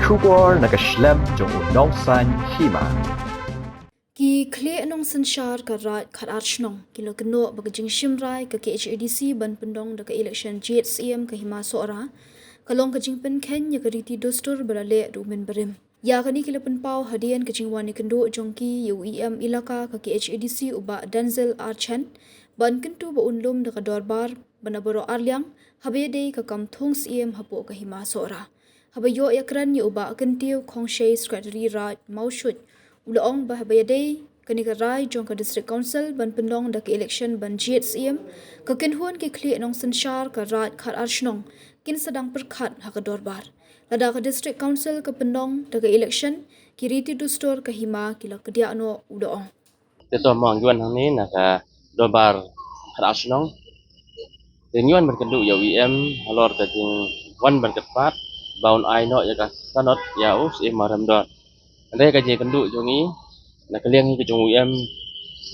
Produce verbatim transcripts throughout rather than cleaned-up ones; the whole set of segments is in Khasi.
Khubor na ka shlem jong u nongsan hima. Ki khlieh nongsynshar ka Raid Khatar Shnong ki la kynnoh ba ka jingshim rai ka K H A D C ban pynlong da ka election jied Syiem ka Hima Sohra ka long ka jingpynkheiñ ïa ka riti dustur ba la leh da u mynbarim. Ïa kane ki la pynpaw hadien ka jingwan ïakynduh jong ki ïa u E M Elaka ka K H A D C u Bah Denzil Archan ban kyntu ba un lum da ka dorbar ba na baroh arliang haba ïadei ka kam thung Syiem hapoh ka Hima Sohra. Haba ïoh ïakren ïa u Bah Kyntiew Khongshei, Secretary Raid Mawshut, u la ong ba haba ïadei kane ka rai jong ka District Council ban pynlong da ka election ban jied Syiem, ka kynhun ki khlieh nongsynshar ka Raid Khatar Shnong kin sa dang pyrkhat ha ka dorbar. Lada ka District Council ka pynlong da ka election, ki riti dustur ka hima ki la kdiah noh, u la ong. Te to mo ngi wan hangne na ka dorbar Khatar Shnong. Te ngi wan ban kynduh ïa u E M halor ka jingwan ban kyrpad ba un ai noh ïa ka sanad ïa u Syiem Maremdor. Hynrei ka jingkynduh jong ngi na ka liang hi ka jong u E M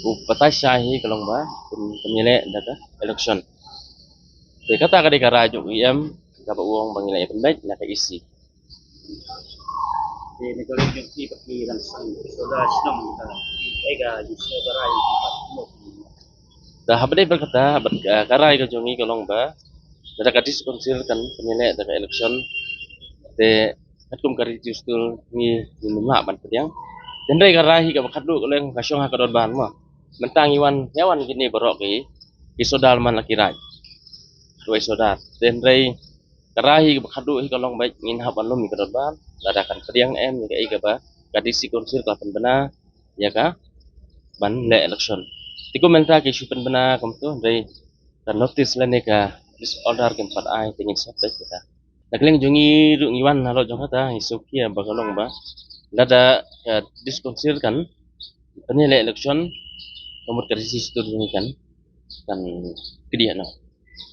u batai shai hi ka long ba pyn, pynïaleh da ka election. Te kata ka dei ka rai jong u E M kaba u ong ba ngi la ïa pynbeit na ka E C. Te na ka liang jong ki ba ki dang san soda shnong kita, ai ka jingshim rai ki ba mo. Da haba dei ba kata, ba ka rai ka jong ngi ka long ba lada ka District Council kan pynïaleh da ka election, te katkum ka riti dustur ngi, ngim lah ban pdiang. Hynrei ka rai hi kaba khadduh ka long ka shong ha ka dorbar mo. Mynta ngi wan, ïa wan kine baroh ki, ki sordar man la ki raid, khatwei sordar. Te hynrei ka rai hi kaba khadduh hi ka long ba ngin hap ban lum ïa ka dorbar lada kan pdiang em ïa kaei kaba ka District Council ka pynbna ïa ka ban leh election. Te kum mynta ki shu pynbna kumto, hynrei ka notice lane ka disorder kim pat ai, te ngin sa peit kita. Na ka liang jong ngi ruh ngi wan halor jong kata, ngi sngewkhia ba ka long ba lada ka District Council kan pynleh election, ka mut ka riti dustur jong ngi kan, kan kdiah noh.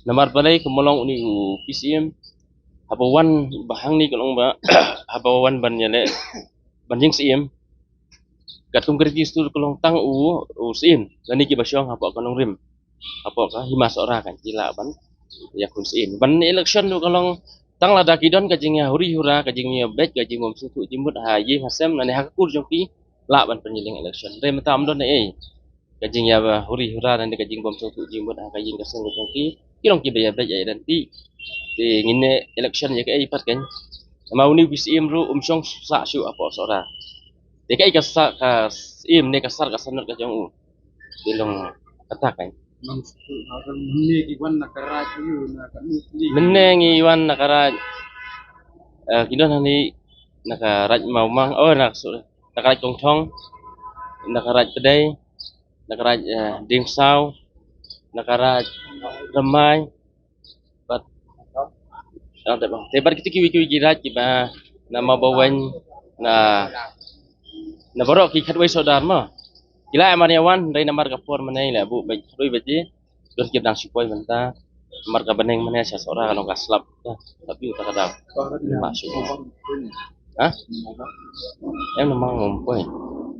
Namar balei, kumba long une u P C M, haba wan ba hangne ka long ba haba wan ban ïaleh, ban jingsyiem, katkum ka riti dustur ka long tang u, u syiem lane kiba shong hapoh ka nongrim, hapoh ka Hima Sohra kan ki lah ban ïakhun syiem. Ban election ruh ka long tang lada ki don ka jingïahuri hura, ka jingïabeit, ka jingbym sngewthuh jingmut ha ïing ha sem lane ha ka kur jong ki, lah ban pynïaid election. Hynrei mynta ym don ei ei ka jingïahuri hura lane ka jingbym sngewthuh jingmut ha ka ïing ka sem ka jong ki, ki long kiba ïabeit ïa identity. Te ngin leh election ïa kaei pat kan? Namar une u P C M ruh um shong sah shuh hapoh Sohra. Te kaei ka sar, ka syiem ne ka sar ka sanad ka jong u? Te long kata kan. Mynne ngi wan na ka raid, eh, ki don hangne na ka raid Mawmang, oh, na, sorry, na ka raid Kongthong, na ka raid Pdei, na ka raid, eh, Diengsaw, na ka raid Rymai, bad, ah, te bad, te bad kito kiwei kiwei ki raid kiba na Mawbaweiñ, na, na baroh ki khatwei sordar mo. Ki la ïa mane wan, hynrei namar ka por mynne la buh beit khatwei baje, don kiba dang shu poi mynta. Namar ka bneng mynne sha Sohra ka long ka slap. Ka phi ta ka dang. Ma shu. Ha? Em namar ngam poi.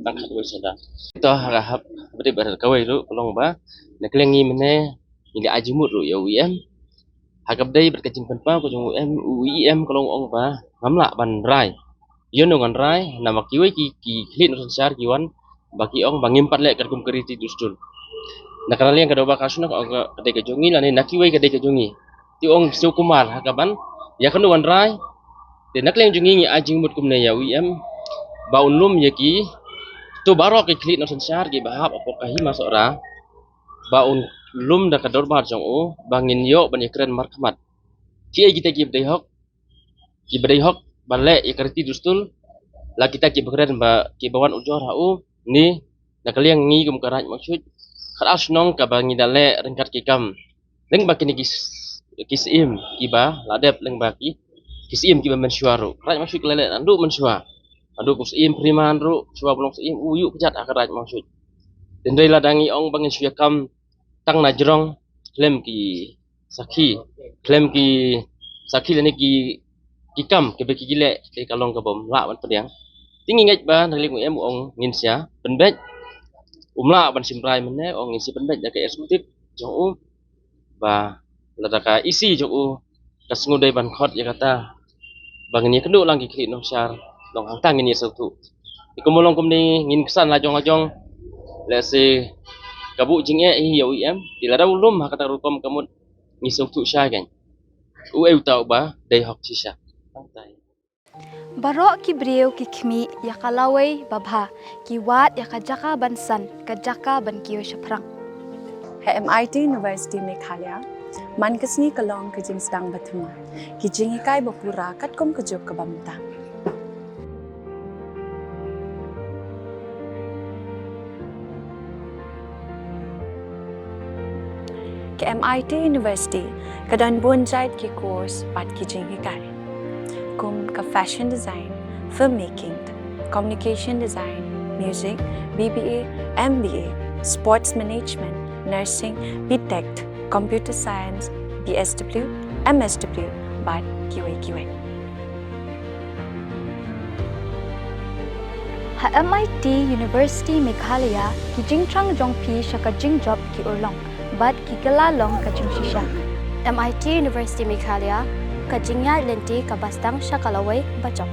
Dang khatwei sordar. To ha ka hap, bad bad kawei ruh ka long ba na ka liang ngi mynne ngi la ai jingmut ruh ïa u E M. Ha kaba dei bad ka jingpynpaw ka jong u E M, u E M ka long ong ba ngam lah ban rai. Ïa no ngan rai, namar kiwei ki, ki khlieh nongsynshar ki wan ba ki ong ba ngim pat leh katkum ka riti dustur. Na ka liang ka dorbar Khatar Shnong ka ong ka dei ka jong ngi lane na kiwei ka dei ka jong ngi. Te ong Shiv Kumar ha kaban ïa kano ngan rai. Te na ka liang jong ngi ngi ai jingmut kumne ïa u E M ba un lum ïa kito baroh ki khlieh nongsynshar kiba hap hapoh ka Hima Sohra, ba un lum da ka dorbar jong u ba ngin ïoh ban ïakren markhmat. Kiei kita kiba dei hok, kiba dei hok ban leh ïa ka riti dustur, la kita kiba kren ba kiba wan ujor ha u, ne na ka liang ngi kum ka Raid Mawshut, Khatar Shnong kaba ngi da leh ryngkat ki kam lyngba kine ki s-, ki syiem kiba la dep, lyngba ki, ki syiem kiba mynshuwa ruh. Ka Raid Mawshut ka la leh naduh mynshuwa, naduh u syiem Phriman ruh, shuwa ba long syiem u ïuh kjat ha ka Raid Mawshut. Hynrei lada ngi ong ba ngin shu ïakam tang na jrong khlem ki sakhi, khlem ki sakhi lane ki, ki kam kiba ki, ki leh, te ka long kabym lah ban pdiang. Te ngi ngeit ba na ka liang u E M u ong ngin sa pynbeit, um lah ban shim rai mynne, ong ngin sa pynbeit da ka executive jong u, ba lada ka E C jong u ka sngewdei ban khot ïa kata ba ngin ïakynduh lang ki khlieh nongshar, long hangta ngin ïasngewthuh. Te kumba long kumne ngin ksan la jong la jong, lehse ka buh jingeh hi ïa u E M, te lada u lum ha kata ka rukom ka mut ngi sngewthuh shai kein. U ei uta uba dei hok shisha. Hangta hi. Baroh ki briew ki khmih ïa ka lawei babha, ki wad ïa ka jaka ban san, ka jaka ban kiew shaphrang. Ha M I T University Meghalaya, man ka sngi ka long ka jingsdang ba thymmai, ki jinghikai ba pura katkum ka juk kaba mynta. Ka M I T University ka don bun jait ki course bad ki jinghikai, kum ka fashion design, filmmaking, communication design, music, B B A, M B A, sports management, nursing, B Tech, computer science, B S W, M S W, bad kiwei kiwei. Ha M I T University Meghalaya, ki jingthrang jong phi sha ka jingjop ki urlong bad ki kylla long ka jingshisha. M I T University Meghalaya, ka jingïaid lynti kaba sdang sha ka lawei bajop.